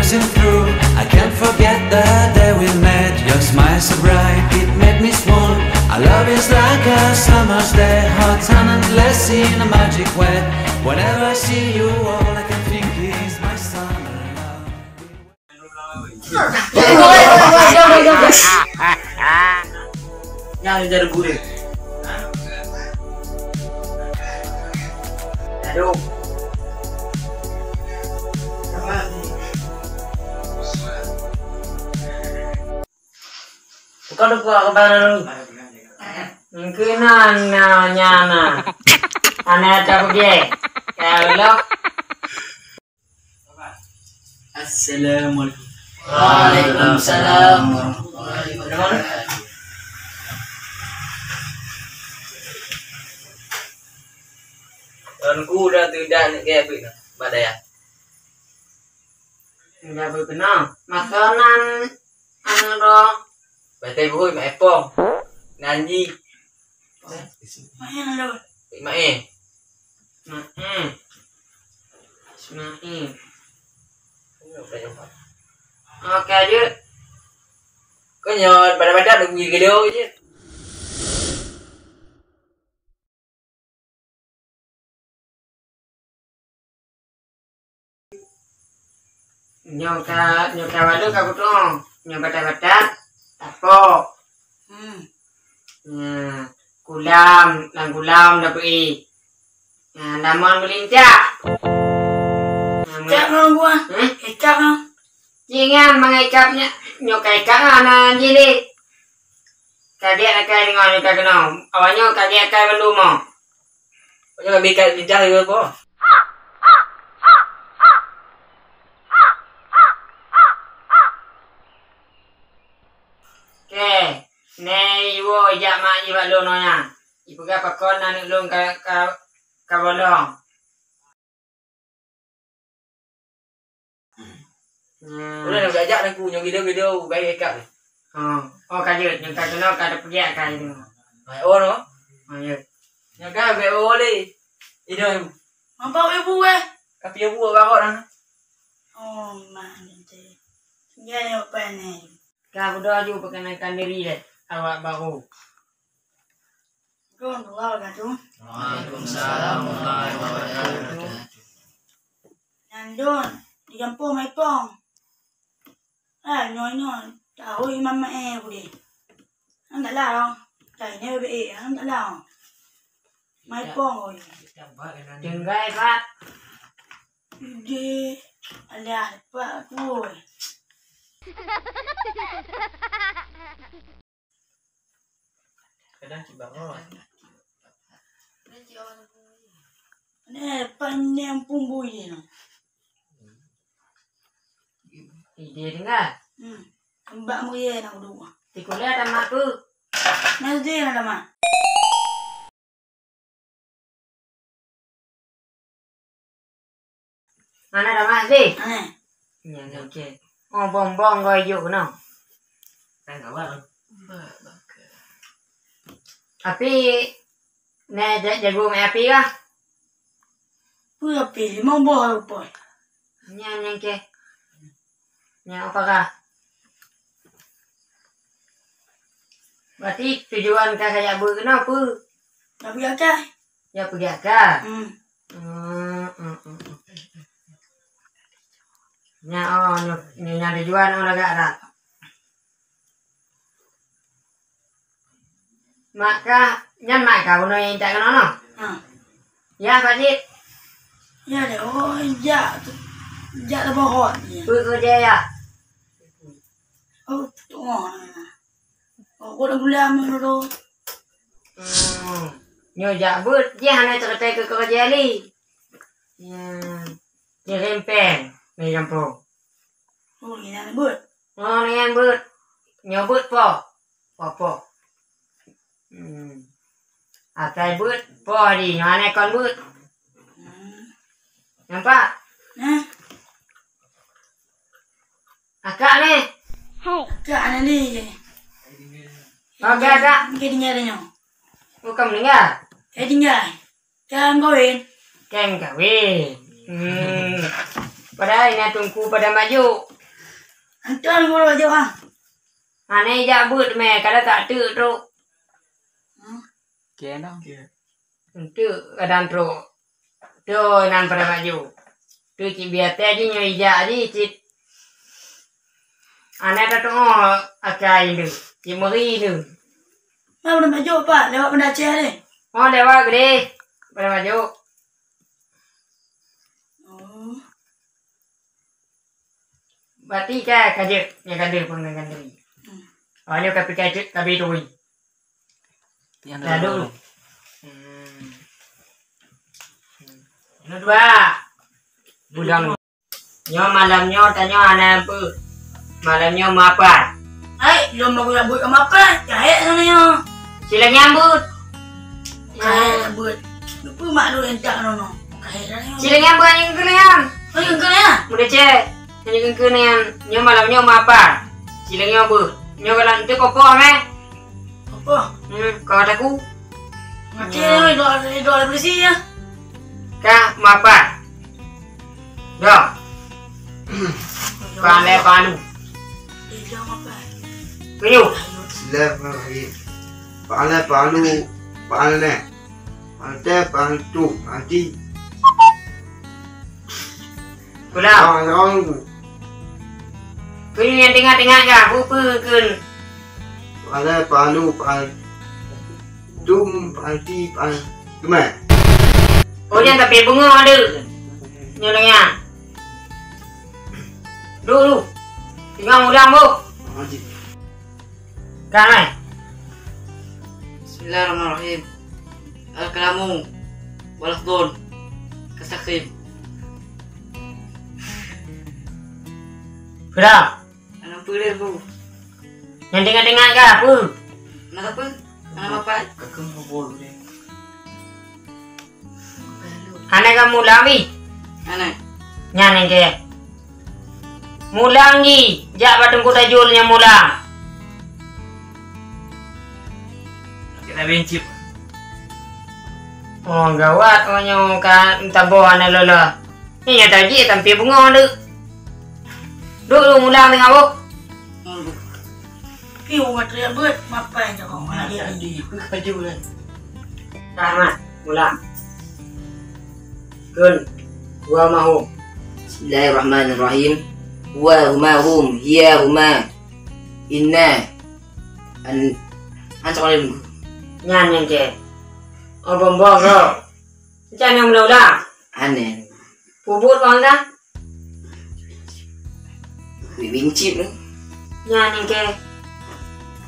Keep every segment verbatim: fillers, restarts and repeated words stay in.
Passing through, I can't forget the day we met. Your smile so bright, it made me swoon. Our love is like a summer's day, hot and endless in a magic way. Whenever I see you, all I can think is my summer love. Nyang jadi gurèe. Aduh. Bukan aku kabar lu. Mungkin na, na, nya, na. Anak tak pergi. Ya Allah. Assalamualaikum. Waalaikumsalam warahmatullahi wabarakatuh. Tuanku dah tidak nak gaya bit dah. Badaya. Dah berkenal. Makanan anu doh. Batai buhui mak epong. Nanji. Main lho. Main. Main. Main. Oke, lanjut. Kau nyo pada-pada nunggu gelo je. Nyoe ka, nyoe ka walu ka kutong. Nyoe batat-batat, tapok. Hmm. Nah, kulam, lam kulam dapeuet. Nah, lamon meulincak. Nah, ikap ngon buah. Hmm? Ikap ngon. Jingan mangai ikap nyak, nyoe ka ikap ngon, nah, jilid. Ka gét akai deungon nyoe ka keunoe. Awak nyoe ka gét akai bandum oh. Awak nyoe ka bri ka lidah lé boh. Oke, nyoe iwoe ijak mak jih bak lôn nyoe nyan. Ipeugah pakon aneuk lôn ka, ka, ka bolong. Nah. Udah, udah ajak aku nyoe gidong-gidong baik ikap ni. Oh, oh ka jeuet, nyang ka keunoe ka teupeugah ka itu. Hai, oh, no? Oh, ya. Nyang ka baik oh le. Idong. Mampu ibu eh. Tapi ibu baru dah. Oh, mak ni. Ya, ya, apa ni? Ka udah ju perkenalkan diri deh, awak baru. Assalamualaikum warahmatullahi wabarakatuh. Waalaikumsalam warahmatullahi wabarakatuh. Nyan lôn, di gampông Maipong. Ah, nyoe, nyoe, tahu Imam Mae pudeh. Hana lah, oh. Cai ni bebe, hana lah, oh. Maipong, oh. Tinggai, Pak. Di, alah, Pak, kuy. Kadang cit bangon. Neh, panyang pun bui nyoe. Ide dengar. Hmm. Kembak muye nak dua. Di kuliah ada mak tu. Nah, dia ada mak. Mana dah mak sih? Eh. Nyan, nyan, oke. Oh, bong-bong goi juk keunoe. Kan kawan. Api, neh, ja-, jago mé api kah? Peue api? Limong boh rupoi. Nyan, nyan, oke. Nyan apa kah? Berarti tujuan ka kajak beuet keunoe peue? Ka peugah ka. Ya, peugah ka? Hmm. Hmm, hmm, hmm, hmm. Nyan, oh, nyoe, nyoe nyan tujuan, oh, lagak dah. Mak kah, nyan mak kah bunoe intat keunoe noh? Ha. Ya, Pak Cik. Ya deh, oh, jak, jak teubohot. Peue keureuja ya? Oh, tengok. Oh, kok dah gula meunoe tu. Hmm. Nyoe jak beuet, jih hana cerita keu keureuja lé. Ya. Kirém péng, mé gampông. Oh, nyan beuet. Oh, nyan beuet. Nyoe beuet po. Po, po. Hmm. Asai beuet, po di. Nyoe anai kon beuet. Hmm. Nampak? Nah. Akak ni. Hai. Akak ni ni. Oke, akak. Mungkin tinggal dia nyoe. Bukan meninggal. Eh, tinggal. Kan kawin. Kan kawin. Hmm. Padahai na tungku pada maju. Anton guru aja, ah. Aneh jak buet meh, kada tak teuk trok. Hmm. Kena. Enteuk kadang trok. Tu nan pada baju. Tu cit biasa ji nyoe ijak ji cit. Anak dah tengok akai tu. Cit meri tu. Mana pada baju, Pak? Lewat Banda Aceh ni. Oh, lewat gede. Pada baju. Oh. Berarti ka, ka jeuet nyang ka deuh pun ka gantri. Hmm. Awak nyoe ka pika jeuet ka bidui. Nyang Lalu. Dulu. Hmm. Nomor dua. Budang. Nyoe malam nyoe tanyoe hana peue. Malam nyoe mapai. Hai, lom aku nak buat mapai. Jahek sana nyoe. Sila nyambut. Kahai buat. Lupa mak dulu entak nono. Kahai dah nyoe. Sila nyambut anjing keunean. Anjing keunean. Mudah cek. Hanya keuneuk nyan, nyoe malam nyoe mapa? Sileng nyoe beuh. Nyoe galak enteuk poh-poh meh. Poh-poh? Hmm, kau kataku. Mati nyoe, doa, doa polisi ya. Ka mapa? Dah. Pale palu. Iya, mapa? Kuyuh. Bismillahirrahmanirrahim. Pale palu, pale. Pante pantu mati. Pulang. Lawan-lawan ku. Keu nyang teuingat-teuingat ka, peue-peue kheun. Pala palu pantum panti pan kemai. Oh, nyan tapi beungoh ada. Nyoe nyan. Duh, duh. Tinggal mulang, Bu. Mati. Kan, eh? Bismillahirrahmanirrahim. Al-kalamu wal khudun kasakhim. Sudah. Anak peue lé, Bu? Nyang teuingat-teuingat ka, peue? Anak apa? Anak apa? Kakak mau bol deh. Hana ka mulang, Bi? Hana. Nyan nyang keu. Mulang, Bi. Jak bak Teungku Tajul nyang mulang. Kita bincip. Oh, gawat, oh, nyoe ka taboh hana lolos. Nyoe tajik sampai beungoh tu. Duek, duek mulang teungoh, Bu. Piu ngon teriak beuet, mapai cakap ngon adik. Andi, andi, peue kaju kan? Rahmat, mulang. Kun, wa ma hum. Bismillahirrahmanirrahim. Wa huma hum, hiya huma. Inna. An, an sekolah minggu. Nyan nyang keu. Oh, bombong, bro. Macam mana mula-mula? Aneh. Puput bang dah? Wih, bincip tu. Nyan ni ke.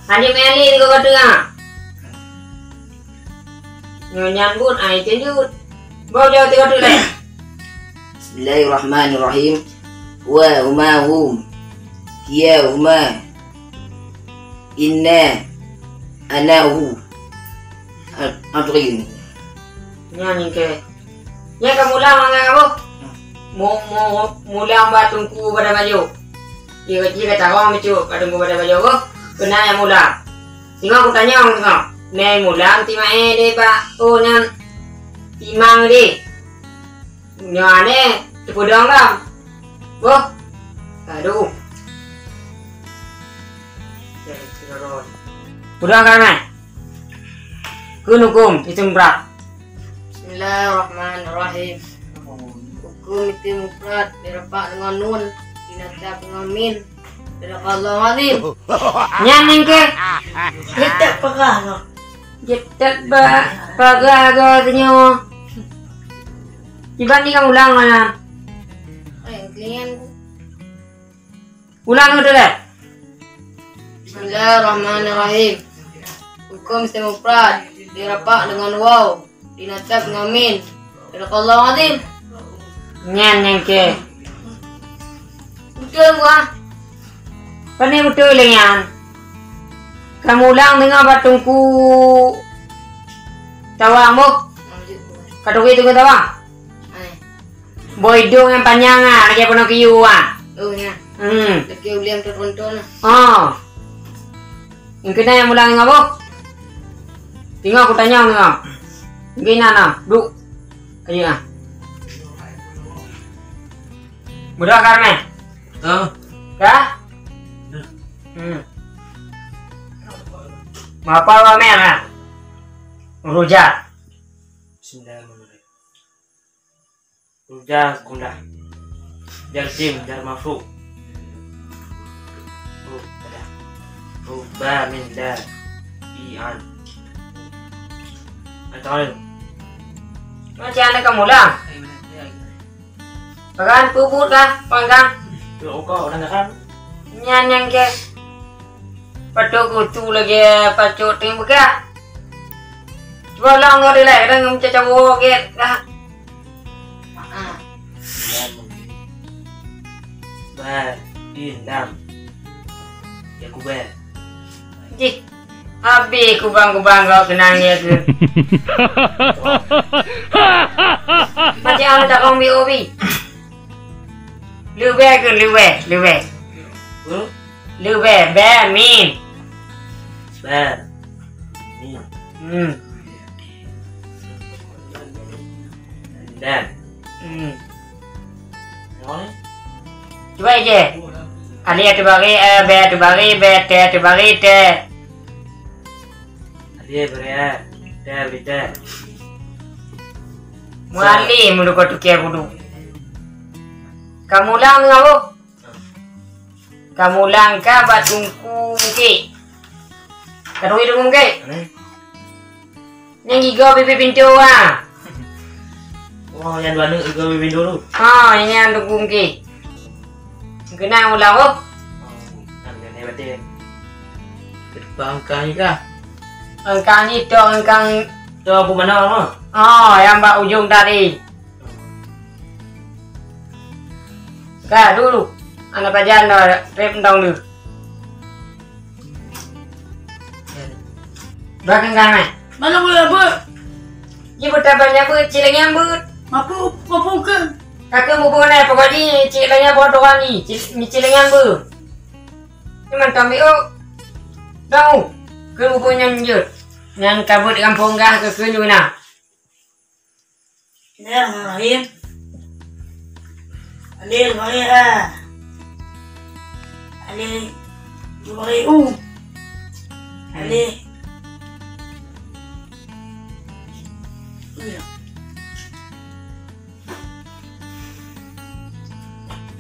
Ada meli di kau kata ah. Nyonya pun ai tenjut. Bau jauh tengok tu leh. Bismillahirrahmanirrahim. Wa huma hum. Hiya huma. Inna ana hu. Adrin. Nyan ni ke. Nyan ka mulang mangat apa? Mu, mu, mulang bak Teungku Pada Bajo. Dia, dia kata orang betul bak Teungku Pada Bajo ko. Kena yang mulang. Tengok aku tanya orang tengok. Nai mulang ti mai deh bak. Oh nyan. Timang deh. Nyoe aneh, teupeudong lom. Boh. Aduh. Peudong ka, Meh? Kheun huköm iseum mufrad. Bismillahirrahmanirrahim. Huköm iseum mufrad, dirapak deungon nun, dinasab deungon mim. Sadaqallahul azim. Nyan nyang keu. Jeuet that paga goe. Jeuet that ba-, paga goe sinyoe. Kiban ni kan ulang mana? Ulang tu deh. Bismillahirrahmanirrahim. Huköm iseum mufrad, dirapak deungon waw. Dinasab ngon mim. Sadaqallahul azim. Nyan nyang keu. Beutôi gua. Pane beutôi lé nyan. Kamu ulang deungoe bak Teungku Tawang boh. Ka turi Teungku Tawang? Boh idong nyang panyang ah, lagèe peunoh kiyue ah. Oh, nya. Hmm. Lagèe ulèe teuntèe nah. Oh. Nyang keunan nyang mulang ngon boh. Teungoh kutanyong teungoh. Nyang keunan nah, duek. Ayo ah. Mudah kan, Meh? Oh. Ka? Hmm. Mapa wa meh, ha? Rujak. Bismillahirrahmanirrahim. Rujak kumdah. Jar jim, jar maf'ul. Ru, pada. Ruba min la. Ian. Macam mana? Macam mana kamu lah? Pagan peubuet kah, Pagan? Peubuet kah, orang kan? Nyan nyang ke. Patok kutu lagi, pacok ting beukah. Cuba ulang dua dilai, kadang macam cawo ke dah. Ba, din, dam. Ya, kuba. Jih. Habis kubang-kubang kau kenang dia ke. Macam mana tak kong bi obi? Leubeh ke leubeh, leubeh. Hmm? Leubeh, be, min. Be. Min. Hmm. Dan. Hmm. Yang mana? Cuba je. Alif ateueh baris, eh, be ateueh baris, be, te ateueh baris, te. Alif beri, eh, te beri, te. Mualim mulu kau tukia kudu. Kamu ulang dengan aku. Kamu ulang ka bak Teungku Mungkek. Ka turi Teungku Mungkek? Mana? Nyang gigoe bibit pintoe, ah. Oh, nyang dua aneuk gigoe bibit pintoe tu? Ha, nyang Teungku Mungkek. Keunan ulang, oh. Oh, kan kena batin. Kedepan angkang ni kah? Angkang ni, tok angkang. Tok apa mana, mah? Oh, yang bak ujong tadi. Ka, dulu. Aneuk pajan dah, trép mantong dulu. Bak kengkang, eh? Mana boleh, Abah? Ji beutaban nyang beuet, cit lagèe nyang beuet. Mapu, mapu ke? Kakeuh muphom nyan, pokok jih cit lagèe nyang boh droe ni, cit, cit lagèe nyang beuet. Nyoe mantong biôh. Dong, keu muphom nyan jeuet. Nyan ka beuet gampông gah keu, keu nyoe na. Bismillahirrahmanirrahim. Alif, alif, ha. Alif, alif, u. Alif. Iya.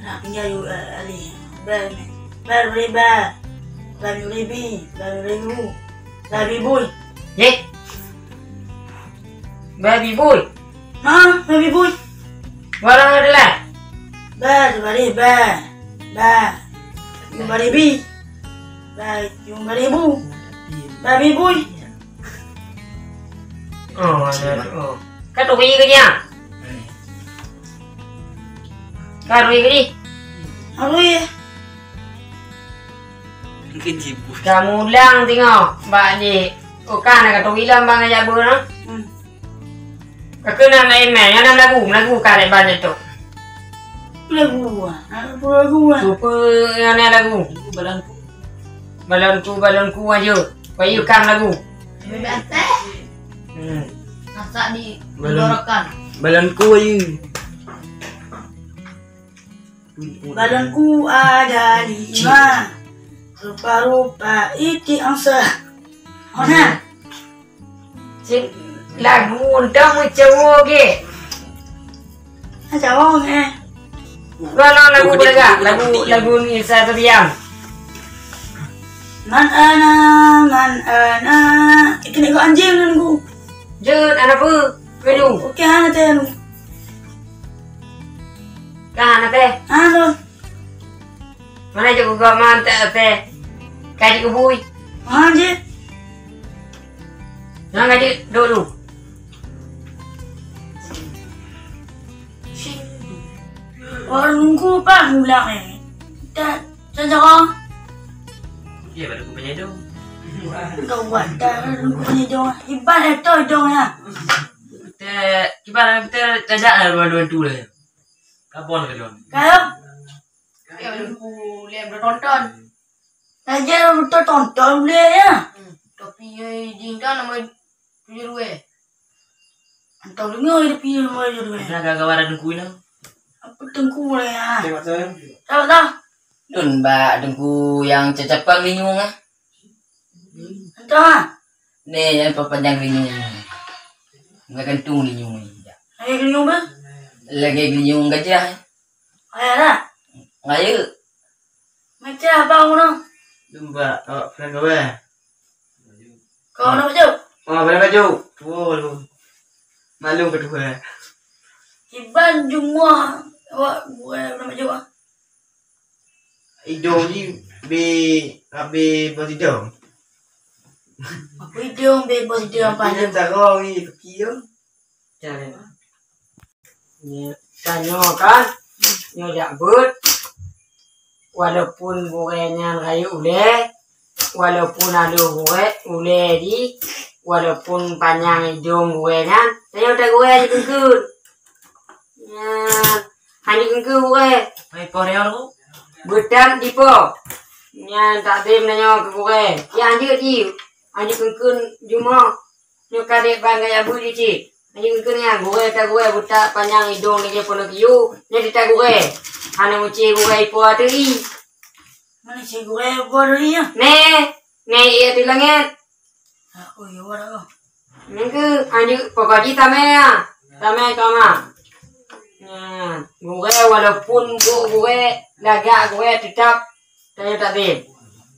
Nah, tinggal yu, eh, alif. Ba, ba, ba, ba. Ba, ba, ba. Ba, ba, ba. Ba, ba, ba. Ye? Babi boy. Ha, babi boy. Barang adalah. Ba, sebari ba. Ba. Sebari bi. Ba, sebari bu. Babi boy. Oh, ada. Oh. Kan tu ye ke dia? Kan tu ye ke dia? Apa ye? Mungkin sibuk. Kamu ulang tengok, bak jih. Oh, kan, nak kata bilang bang ajak beu, nah? Hmm. Kakeunan laén meh, nyan lagu, lagu ka lé banyak tu. Lagu, ah. Apa lagu, ah? Apa yang ada lagu? Balonku. Balonku, balonku aja. Payu kan lagu. Bebek teh. Hmm. Masak di Balon-, didorokan. Balonku aja. Balonku ada lima, rupa-rupa itik angsa. Hona. Cit lagu untuk mencawo ge. Mencawo ge. Mana lagu beragak? Lagu, lagu ni saya terdiam. Man ana, man ana. Ikut ikut anjing nunggu. Jun, ada apa? Kau. Okey, hana teh. Ka na teh? Hana. Mana cok gua mantap teh? Kaji kebui. Ha je. Jangan kaji dulu. Orang nunggu apa pulang eh? Tak, tak jarang. Dia baru aku punya dong. Kau buat dah nunggu punya dong. Iban eh toh dong ya. Kita, kita, kita tajak lah dua-dua tu lah. Kapon ke Don? Kau? Ya, lu lihat bertonton. Aja betul tonton boleh ya. Hmm, tapi ye jin kan nama tujuh dua. Entah dengar ye tujuh dua, tujuh dua. Dah gawa ada tengku ni. Apa tengku boleh ya? Tengok tu. Tahu dah. Lôn bak teungku nyang cacapang linyueng ah. Entah. Neh, nyang panyang linyueng. Enggak gantung linyueng ni. Hai linyueng bah. Lagèe linyueng gajah. Hai lah. Ayo. Macam apa ngono? Lôn bak awak peureulèe. Kau nak baju? Oh, baju baju. Tuo lu. Maklum ketua. Kiban jumua awak buai nak baju ah. Idong ji be abe bos idong. Apa idong be bos idong apa idong? Idong tarong ni kaki tu. Jangan. Tanyoe kan, nyoe jak beuet, walaupun gurèe nyan rayeuk ulèe, walaupun aloh gurèe ulèe di, walaupun panyang idong gurèe nyan, tanyoe tagurèe aneuk keungkeuen. Nyan, aneuk keungkeuen gurèe. Hai, po reor ku. Beutam dipo. Nyan takzim tanyoe keu gurèe. Nyan jeuet di, aneuk keungkeuen jumoe. Nyoe kadek ban gaya bui di cit. Aneuk keungkeuen nyan, gurèe tagurèe buta panyang idong lagèe peunoh kiyue, nyan tagurèe. Hana meucé gurèe ipo ateueh ié. Mana cé gurèe ipo ateueh ié? Nè, nè ié ateueh langèt. Ah, oh, iya, wara, oh. Nyan keuh, aneuk pokok jih tamè ah. Tamè kama. Nyan, gurèe walaupun buk gurèe, lagak gurèe teutap tanyoe takzim.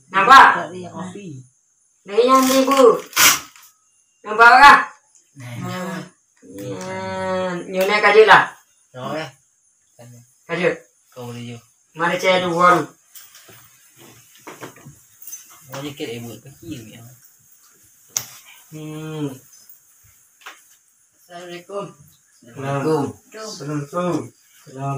Nampak? Takzim, api. Lagèe nyan ibu. Nampak kah? Nah. Nyan, nyoe na ka jeuet lah. Nyoe eh. Ka jeuet. Kau boleh jauh. Mana cahaya tu baru? Mau nyekel ibu kecil ni. Hmm. Assalamualaikum. Assalamualaikum. Assalamualaikum. Salam.